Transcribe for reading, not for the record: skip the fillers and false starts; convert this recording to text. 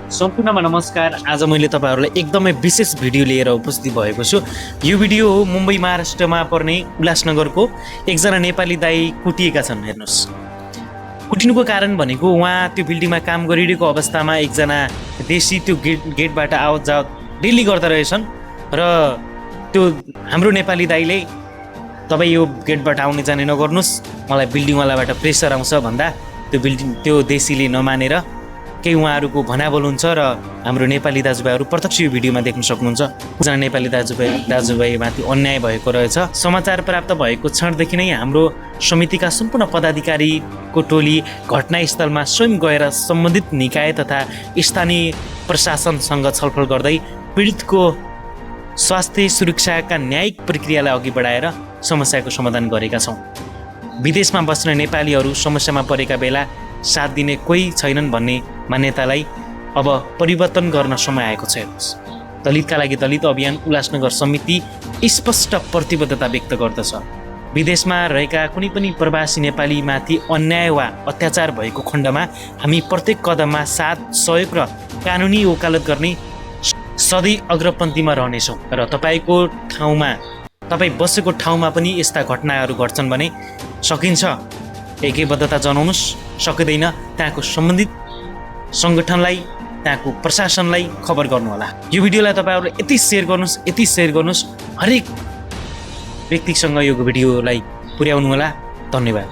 सम्पूर्णमा नमस्कार। आज मैले तपाईहरुलाई एकदमै विशेष भिडियो लिएर उपस्थित भएको छु। यो भिडियो हो मुम्बई महाराष्ट्रमा पर्ने उल्लासनगरको एकजना नेपाली दाइ कुटिएका छन्। हेर्नुस्, कुटिनुको कारण भनेको उहाँ त्यो बिल्डिङमा काम गरिरहेको अवस्थामा एकजना देशी त्यो गेटबाट आवत जावत डेली गर्दा रहेछन् र त्यो हाम्रो नेपाली दाइले तपाई यो गेटबाट आउने जाने नगर्नुस्, मलाई बिल्डिङवालाबाट प्रेसर आउँछ भन्दा त्यो देशीले नमानेर केही उहाँहरूको भनाबोल हुन्छ र हाम्रो नेपाली दाजुभाइहरू प्रत्यक्ष यो भिडियोमा देख्न सक्नुहुन्छ। एकजना नेपाली दाजुभाइमाथि अन्याय भएको रहेछ। समाचार प्राप्त भएको क्षणदेखि नै हाम्रो समितिका सम्पूर्ण पदाधिकारीको टोली घटनास्थलमा स्वयं गएर सम्बन्धित निकाय तथा स्थानीय प्रशासनसँग छलफल गर्दै पीडितको स्वास्थ्य सुरक्षाका न्यायिक प्रक्रियालाई अघि बढाएर समस्याको समाधान गरेका छौँ। विदेशमा बस्ने नेपालीहरू समस्यामा परेका बेला साथ दिने कोही छैनन् भन्ने मान्यतालाई अब परिवर्तन गर्न समय आएको छ। दलितका लागि दलित अभियान उल्लासनगर समिति स्पष्ट प्रतिबद्धता व्यक्त गर्दछ। विदेशमा रहेका कुनै पनि प्रवासी नेपालीमाथि अन्याय वा अत्याचार भएको खण्डमा हामी प्रत्येक कदममा साथ सहयोग र कानुनी वकालत गर्ने सधैँ अग्रपन्थीमा रहनेछौँ र तपाईँ बसेको ठाउँमा पनि यस्ता घटनाहरू घट्छन् भने सकिन्छ एकैबद्धता जनाउनुस्, सकिँदैन त्यहाँको सम्बन्धित सङ्गठनलाई त्यहाँको प्रशासनलाई खबर गर्नुहोला। यो भिडियोलाई तपाईँहरूले यति सेयर गर्नुहोस्, हरेक व्यक्तिसँग यो भिडियोलाई पुर्याउनु होला। धन्यवाद।